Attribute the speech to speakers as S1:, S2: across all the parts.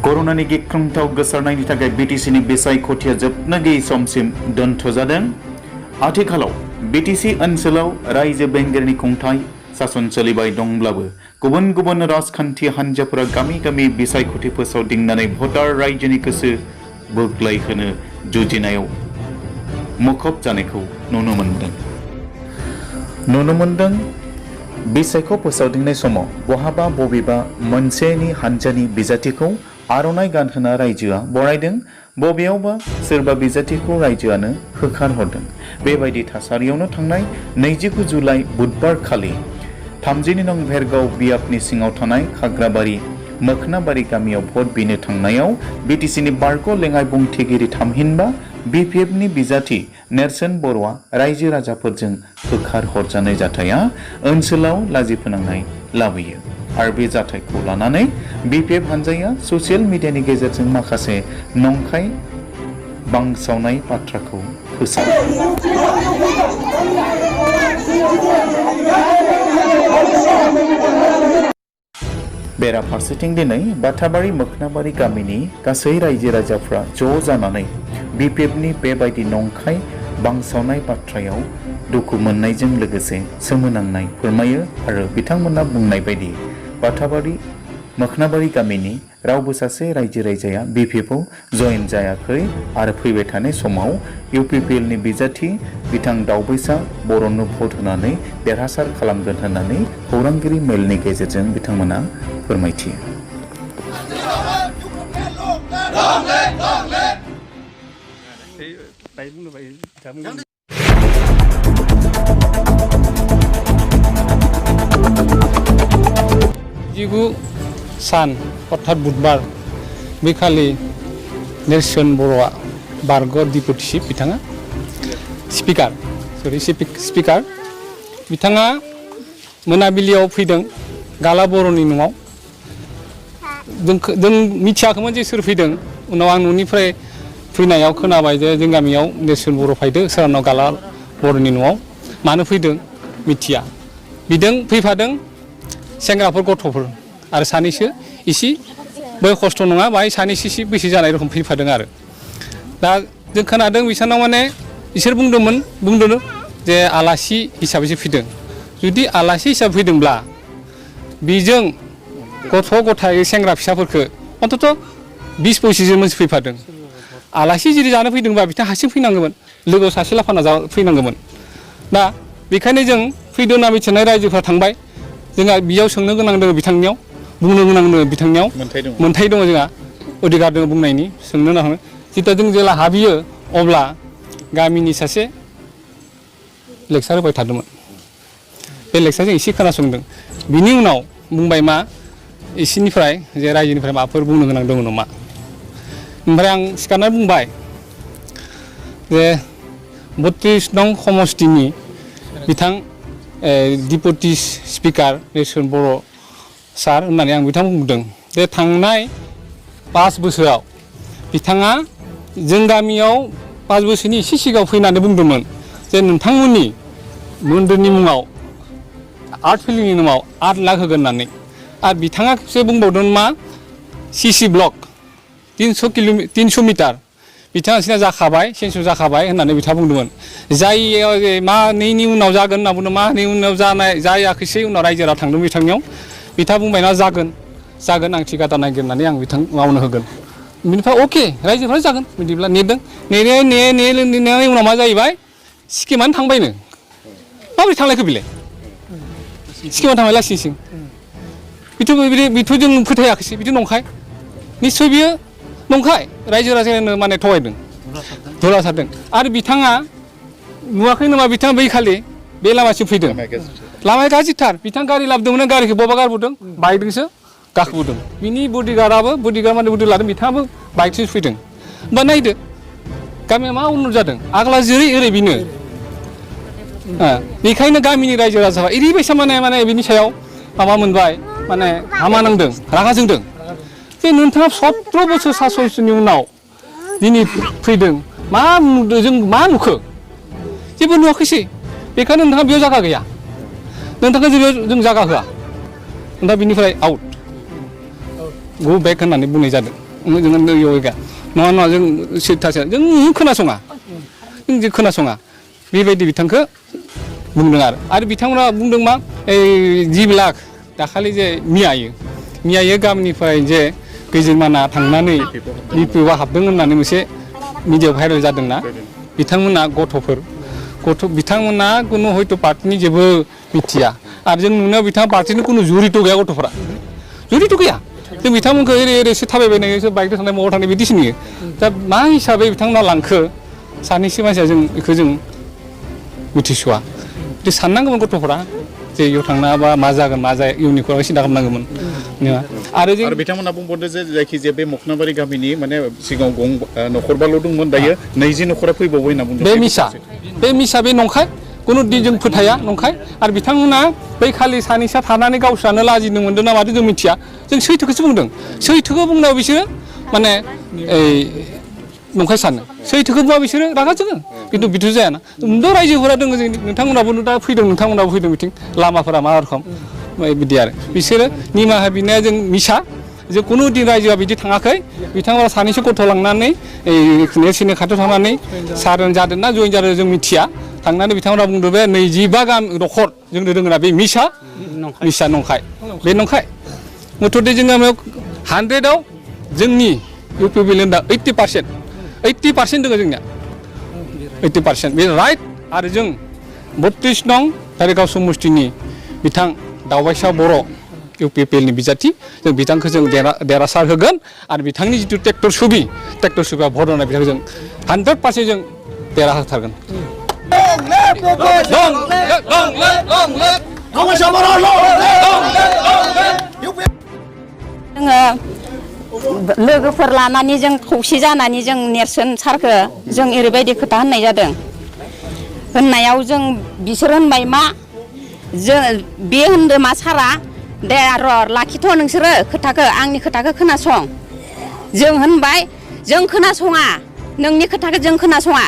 S1: Coronani गिख्रंथाव गोसारनायनि थाखाय BTCनि बिसायख'थिया जोबनो गैयै समसिम दोनथ'जादों। आथिखालाव BTC ओनसोलाव रायजो बेंगिरिनि खुंथाय सासन सोलिबाय दंब्लाबो गुबुन गुबुन राजखान्थि हान्जाफोरा गामि गामि बिसायख'थि फोसावदिंनानै भटार रायजोनि गोसो बोग्लायहोनो जुजिनायाव मुखुब जानायखौ नुनो मोनदों। बिसायख' फोसावदिंनाय समाव बहाबा बबेबा मोनसेनि हान्जानि बिजाथिखौ आर'नाइ गानहोना रायजोआ बरायदों, बबेयावबा सोरबा बिजाथिखौ रायजोआनो होखारहरदों। बेबायदि थासारियावनो थांनाय 29 जुलाइ बुधबार खालि 30 नं भेरगाव बियाबनि सिङाव थानाय खाग्राबारि मोखनाबारि गामियाव भट बिनो थांनायाव BTCनि बारग' लेङाइ बुंथिगिरि थामहिनबा BPFनि बिजाथि नेरसोन बर'आ रायजो राजाफोरजों होखारहरजानाय जाथाया ओनसोलाव लाजिफोनांनाय लाबोयो। आरो बे जाथायखौ लानानै BPF हान्जाया ससियेल मिडियानि गेजेरजों माखासे नंखाय बांसावनाय बाथ्राखौ फोसावो। बेराफारसेथिं दिनै बाथाबारि मोखनाबारि गामिनि गासै रायजो राजाफ्रा ज' जानानै BPFनि बेबायदि नंखाय बांसावनाय बाथ्रायाव दुखु मोननायजों लोगोसे सोमोनांनाय फोरमायो आरो बिथांमोना बुंनाय बायदि बाथाबारि मोखनाबारि गामिनि रावबो सासे रायजो राजाया BPFआव जयेन जायाखै आरो फैबाय थानाय समाव UPPLनि बिजाथि बिथां दावबैसा बर'नो भट होनानै देरहासार खालामगोन होननानै खौरांगिरि मेलनि गेजेरजों बिथांमोना फोरमायथियो।
S2: सान अर्थात बुधबार बे खालि नेरसोन बर'आ बारग' डिपुटि बिथाङा स्पिकार बिथाङा मोनाबिलियाव फैदों गाला बर'नि न'आव। जों मिथियाखैमोन जे सोर फैदों। उनाव आं न'निफ्राय फैनायाव खोनाबाय जे जों गामियाव नेरसोन बर' फैदों सोरनाव गाला बर'नि न'आव। मानो फैदों मिथिया। बिदों फैफादों सेंग्राफोर गथ'फोर आरो सानैसो इसे बै खस्थ' नङा बाहाय सानैसो इसे बैसो जानाय रखम फैफादों आरो। दा जों खोनादों बिसोरनाव माने बिसोर बुंदों जे आलासि हिसाबैसो फैदों। जुदि आलासि हिसाबै फैदोंब्ला बेजों गथ' गथाय सेंग्रा फिसाफोरखौ अन्तत 20 25 मानसि फैफादों। आलासि जुदि जानो फैदोंबा बिथाङा हारसिं फैनांगौमोन, लोगोआव सासे लाफाना फैनांगौमोन। दा बेखायनो जों फैदो होनना मिथिनाय रायजोफ्रा थांबाय। जोंहा बेयाव सोंनो गोनां दङ बिथांनियाव, बुंनो गोनां दङ बिथांनियाव, मोन्थाय दङ जोंहा, अधिकार दङ बुंनायनि, सोंनो नाङा। जिता जों जेला हाबियो अब्ला गामिनि सासे लेक्सार होबाय थादोंमोन। बे लेक्सारजों एसे खोनासंदों। बिनि उनाव बुंबाय मा इसिनिफ्राय जे रायजोनिफ्राय माबाफोर बुंनो गोनां दङ नामा। ओमफ्राय आं सिखारनानै बुंबाय जे 32 नं समस्तिनि बिथां डिपुटि स्पिकार नेरसोन बर' सार होननानै आं बिथांखौ बुंदों जे थांनाय 5 बोसोराव बिथाङा जों गामियाव 5 बोसोरनि एसे सिगाङाव फैनानै बुंदोंमोन जे नोंथांमोननि मन्दिरनि मुङाव आर्ट फिल्डनि मुङाव 8 लाख होगोन होननानै। आरो बिथाङा खेबसे बुंबावदों मा CC ब्लक 300 मिटार बिथाङा सिना जाखाबाय, सेन्सर जाखाबाय होननानै बिथाङा बुंदोंमोन। जाय मा नैनि उनाव जागोन होनना बुंदों, मा नैनि उनाव जायाखैसै उनाव रायजोआ थांदों बिथांनियाव। बिथाङा बुंबाय ना जागोन आं थिकादार नागिरनानै आं बिथां मावनो होगोन। बिनिफ्राय अके रायजोफ्रा जागोन बिदिब्ला नेदों। नेनायनि उनाव मा जाहैबाय स्किमानो थांबायनो। माबोरै थांलायखो बेलाय स्किमानो थांबाय लासिंसिं। बेथ' जों फोथायाखैसै, बिदि नंखाय। निस्सय बियो नंखाय। रायजो राजानो माने थगायदों, धरा सारदों। आरो बिथाङा नुवाखै नामा, बिथाङा बै खालि बे लामासिम फैदों। लामाया गाज्रिथार। बिथां गारि लाबोदोंमोन, गारिखौ बबा गारबोदों, बाइकजोंसो गाखोबोदों। बिनि बडिगार्ड माने बडि लादों, बिथाङाबो बाइकजोंसो फैदों। होमबा नायदो गामिया मा उन्नत जादों। आगोला जेरै एरै बेनो। बेखायनो गामिनि रायजो राजाफ्रा ओरैबायसा माने बिनि सायाव माबा मोनबाय, माने हामा नांदों, रागा जोंदों जे नोंथाङा 17 बोसोर सासननि उनाव दिनै फैदों, मा नुदों जों, मा नुखो? जेबो नुवाखैसै। बेखायनो नोंथाङा बेयाव जागा गैया, नोंथांखौ जों जागा होआ। दा बिनिफ्राय आउट गो बेक होननानै बुंनाय जादों। जोङो नैयावगा नङा नङा जों सैथासो जों खोनासङा जों खोनासङा बेबायदि बिथांखौ बुंदों आरो बिथांमोना बुंदों मा 10 लाख दाखालि जे मियायो गामिनिफ्राय जे गैजेरमाना थांनानै बिपिएफआव हाबदों होननानै मोनसे मिडियायाव भाइरेल जादोंना बिथांमोना बिथांमोना कुनु हयथ' पार्टिनि जेबो मिथिया आरो जों नुनायाव बिथाङा पार्टिनि कुनु जुरित' गैया गथ'फोरा जुरित' गैया जों बिथांमोनखौ ओरैसो थाबायबायनाय बाइकजों थांनाय माबा थांनाय बिदिसो नुयो दा मा हिसाबै बिथांमोना लांखो सानैसो मानसिया जों बेखौ जों मिथिस'वा बिदि साननांगौमोन गथ'फोरा जे इयाव थांना बा मा जागोन मा जाया इयुननि खौरां सिन्था खालामनांगौमोन आरो बिथांमोना
S1: बुंबावदों जे जायखिजाया बे मखनाबारि गामिनि माने सिगाङाव न'खरबाल' दंमोन दायो 20 न'खरा फैबावबाय होनना बुंदों
S2: बे मिसा बे नंखाय कुनु दिन जों फोथाया नंखाय आरो बिथांमोना बै खालि सानैसा थानानै गावस्रानो लाजिनो मोन्दों ना मादों जों मिथिया जों सैथोखौसो बुंदों सैथोखौ बुंनायाव बिसोरो माने नंखाय सानो सैथोखौ बुङा बिसोरो रागा जोङो खिन्थु बिदि जायाना नोंथ' रायजोफोरा दङ जों नोंथांमोनाबो दा फैदों नोंथांमोनाबो फैदों बिथिं लामाफोरा मा रोखोम बिदि आरो बिसोरो निमाहा बिनाया जों मिसा जे कुनु दिन रायजोआ बिदि थाङाखै बिथांमोना सानैसो गथ' लांनानै नेरसिनि खाथियाव थांनानै सारोन जादों ना जइन जादों जों मिथिया थांनानै बिथांमोना बुंदों बे 25 गाहाम न'खर जोंनो रोङोना बे मिसा नंखाय बे नंखाय मथथे जों गामियाव 100आव जोंनि इउपिपि लेन्डआ 80% दङ जोंनिया 80% बे राइट आरो जों 32 नं धारिगाव समष्टिनि बिथां दावबायसा बर' इउपिपिएलनि बिजाथि जों बिथांखौ जों देरहासार होगोन आरो बिथांनि जिथु ट्रेक्टर सुबिया भट होनाय बिथांखौ जों 100% जों देरहाहोथारगोन
S3: लोगोफोर लानानै जों खौसे जानानै जों नेरसोन सारखौ जों ओरैबायदि खोथा होननाय जादों होननायाव जों बिसोर होनबाय मा जों बे होनदो मा सारा दे र' लाखिथ' नोंसोरो खोथाखौ आंनि खोथाखौ खोनासं जों होनबाय जों खोनासङा नोंनि खोथाखौ जों खोनासङा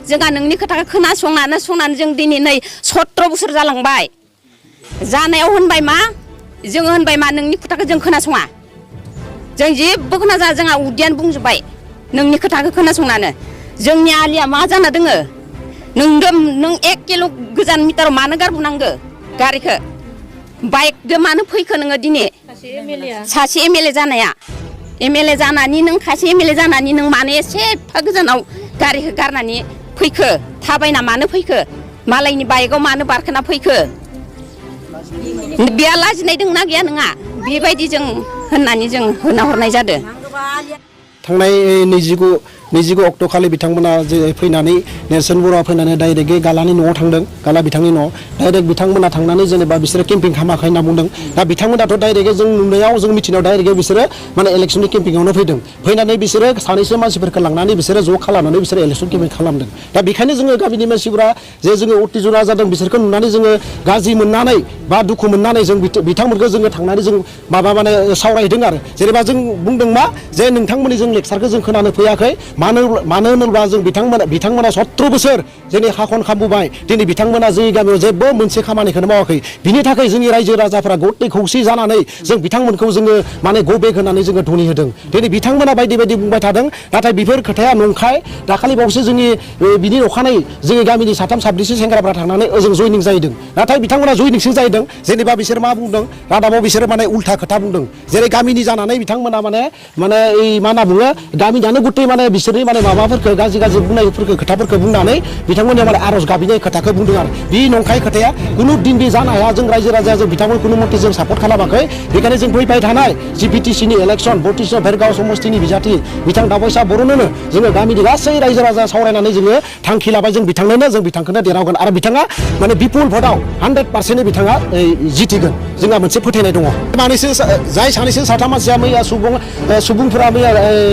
S3: जोंहा नोंनि खोथाखौ खोनासंनानै जों दिनै नै 17 बोसोर जालांबाय जानायाव होनबाय मा जोङो होनबाय मा नोंनि खोथाखौ जों खोनासङा जों जेबो खोनाजा जोंहा उदैयानो बुंजोब्बाय नोंनि खोथाखौ खोनासंनानै जोंनि आलिया मा जाना दोङो नों 1 किल' गोजान मिटाराव मानो गारबोनांगो गारिखौ बाइकजों मानो फैखो नोङो दिनै सासे एमएलए जानाया एमएलए जानानै नों सासे एमएलए जानानै नों मानो एसे एफा गोजानाव गारिखौ गारनानै फैखो थाबायना मानो फैखो मालायनि बाइकआव मानो बारखोना फैखो बेया लाजिनाय दंना गैया नोंहा बेबायदि जों होननानै जों होना हरनाय जादों
S4: थांनाय 29 अक्ट' खालि बिथांमोना जे फैनानै नेरसोन बर'आ फैनानै डाइरेक्टयै गालानि न'आव थांदों गाला बिथांनि न'आव डाइरेक्ट बिथांमोना थांनानै जेनेबा बिसोरो केम्पिं खालामाखै होनना बुंदों दा बिथांमोनाथ' डाइरेक्टयै जों नुनायाव जों मिथिनायाव डाइरेक्टयै बिसोरो माने इलेक्सननि केम्पिंआवनो फैनानै बिसोरो सानैसो मानसिफोरखौ लांनानै बिसोरो ज' खालामनानै बिसोरो इलेक्सन केम्पिं खालामदों दा बेखायनो जोङो गामिनि मानसिफोरा जे जोङो उत्तेजना जादों बिसोरखौ नुनानै जोङो गाज्रि मोननानै बा दुखु मोननानै जों बिथांमोनखौ जोङो थांनानै जों माने सावरायदों आरो जेनेबा जों बुंदों मा जे नोंथांमोननि जों लेक्सारखौ जों खोनानो फैयाखै मानो होनोब्ला जों बिथांमोना 17 बोसोर जोंनि हाखन खालामबोबाय दिनै बिथांमोना जोंनि गामियाव जेबो मोनसे खामानिखौनो मावाखै बिनि थाखाय जोंनि रायजो राजाफोरा गथै खौसे जानानै जों बिथांमोनखौ जोङो माने गबेक होनानै जोङो धनि होदों दिनै बिथांमोना बायदि बुंबाय थादों नाथाय बेफोर खोथाया नंखाय दाखालि बावैसो जोंनि बिनि अखानायै जोंनि गामिनि 3 साब्रैसो सेंग्राफ्रा थांनानै ओजों जयनिं जाहैदों नाथाय बिथांमोना जयनिंसो जाहैदों जेनेबा बिसोर मा बुंदों रादाबाव बिसोरो माने उल्था खोथा बुंदों जेरै गामिनि जानानै बिथांमोना माने मा होनना बुङो गामियानो गथै माने बिसोरनि माने माबाफोरखौ गाज्रि बुंनायफोरखौ खोथाफोरखौ बुंनानै बिथांमोननिया माने आर'ज गाबनाय खोथाखौ बुंदों आरो बे नंखाय खोथाया कुनु दिन बे जानो हाया जों रायजो राजाया जों बिथांमोन कुनु मथे जों सापर्ट खालामाखै बेखायनो जों फैबाय थानाय जिपिटिसिनि इलेक्सन 32 भेरगाव समष्टिनि बिजाथि बिथां दावबायसा बर'नोनो जोङो गामिनि गासै रायजो राजा सावरायनानै जोङो थांखि लाबाय जों बिथांखौनो देरहागोन आरो बिथाङा माने बिपुल भटआव 100% बिथाङा जिथिगोन जोंहा मोनसे फोथायनाय दङ जाय सानैसो साथाम मानसिया मैया सुबुंफोरा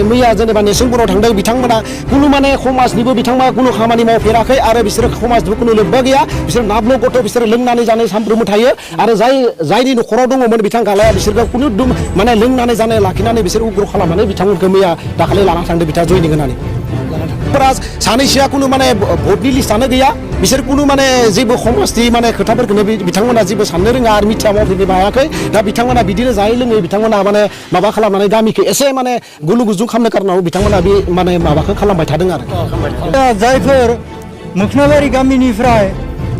S4: मैया जेनेबा नेरसोन बर'आव थांदों बिथांमोना कुनु माने समाजनिबो बिथांमोना कुनु खामानि मावफेराखै आरो बिसोरो समाजनिबो कुनु लोब्बा गैया बिसोर नाब्ल' गथ' बिसोरो लोंनानै जानाय सानफ्रोमबो थायो आरो जायनि न'खराव दङमोन बिथां गालाया बिसोरखौ कुनु माने लोंनानै जानाय लाखिनानै बिसोर उग्र खालामनानै बिथांमोनखौ मैया दाखालि लाना थांदों बिथाङा जयनिं होनानै सानैसोआ कुनु माने भटनि लिस्टआनो गैया बिसोर कुनु माने जेबो समाजनि माने खोथाफोरखौनो बिथांमोना जेबो साननो रोङा आरो मिथिया मावफैनो हायाखै दा बिथांमोना बिदिनो जायै लोङै बिथांमोना माने माबा खालामनानै गामिखौ एसे माने गुलु गुजुं खालामनो कारनाव बिथांमोना बे माने माबाखौ खालामबाय थादों आरो
S5: जायफोर मोखनाबारि गामिनिफ्राय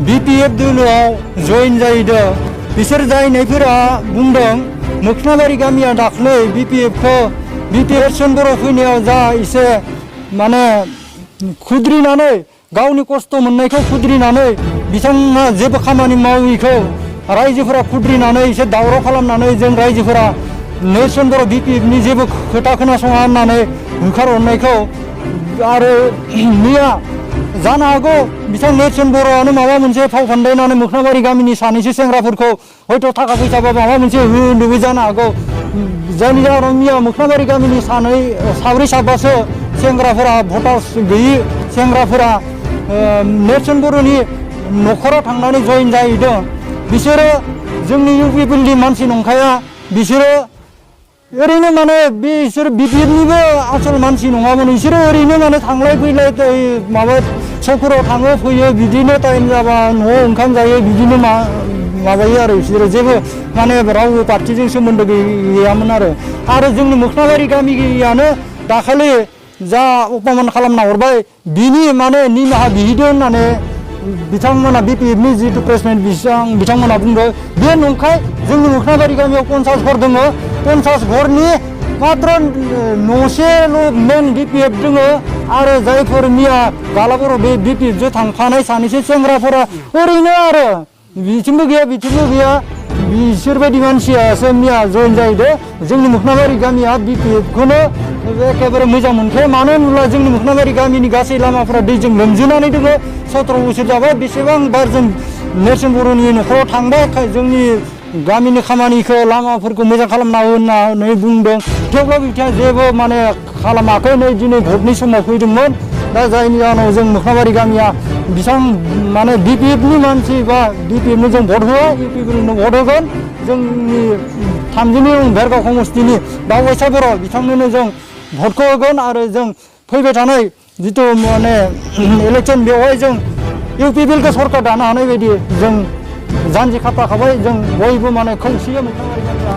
S5: BPF दोलोआव जइन जाहैदों बिसोर जाहैनायफोरा बुंदों मोखनाबारि गामिया दाख्लै BPF बर' फैनायाव जा एसे माने खुद्रिनानै गावनि खस्थ' मोननायखौ खुद्रिनानै बिथांमोना जेबो खामानि मावैखौ रायजोफोरा खुद्रिनानै एसे दावराव खालामनानै जों रायजोफोरा नेरसोन बर' BPFनि जेबो खोथा खोनासङा होननानै होखारहरनायखौ आरो मैया जानो हागौ बिथां नेरसोन बर'आनो माबा मोनसे फाव फान्दायनानै मोखनाबारि गामिनि सानैसो सेंग्राफोरखौ हयथ' थाखा फैसा बा माबा मोनसे होनोबो जानो हागौ जायनि जाहोनाव मैया मोखनाबारि गामिनि साब्रै साबासो सेंग्राफोरा भटार्स गैयि सेंग्राफोरा नेरसोन बर'नि न'खराव थांनानै जइन जाहैदों बिसोरो जोंनि UPPनि मानसि नंखाया बिसोरो ओरैनो माने बिसोर BPFनिबो आसल मानसि नङामोन बिसोरो ओरैनो माने थांलाय फैलाय माबा सकफोराव थाङो फैयो बिदिनो टाइम जाबा न'आव ओंखाम जायो बिदिनो माबायो आरो बिसोरो जेबो माने रावबो पार्टिजों सोमोन्दो गैयामोन आरो जोंनि मोखनाबारि गामियानो दाखालि जा अपमान खालामना हरबाय बिनि माने निमाहा बिहैदों होननानै बिथांमोना BPFनि जितु प्रेसिडेन्ट बिथांमोना बुंदों बे नंखाय जोंनि मोखनाबारि गामियाव 50 घर दङ 50 घरनि मात्र न'सेल' मेन BPF दङ आरो जायफोर मैया गालाबर बे BPFजों थांफानाय सानैसो सेंग्राफोरा ओरैनो आरो बिथिंबो गैया बिथिंबो गैया बिसोरबायदि मानसियासो मैया जइन जाहैदों जोंनि मोखनाबारि गामिया BPFखौनो एखेबारे मोजां मोनखाया मानो होनब्ला जोंनि मोखनाबारि गामिनि गासै लामाफोरा दैजों लोमजोबनानै दङ 17 बोसोर जाबाय बेसेबांबार जों नेरसोन बर'नि न'खराव थांबाय जोंनि गामिनि खामानिखौ लामाफोरखौ मोजां खालामना होननानै बुंदों थेवब्लाबो बिथाङा जेबो माने खालामाखै नै दिनै भटनि समाव फैदोंमोन दा जायनि जाहोनाव जों मोखनाबारि गामिया बिथां माने BPFनि मानसि बा BPFनो जों भट होआ UPPनो भट होगोन जोंनि 30 भेरगाव समस्तिनि दावबायसा बर' बिथांनोनो जों भटखौ होगोन आरो जों फैबाय थानाय जितु माने इलेक्सन बेवहाय जों UPPखौ सरकार दानो हानाय बायदि जों जानजि खाफ्राखाबाय जों बयबो माने खौसेयै मोखनाबारि गामिया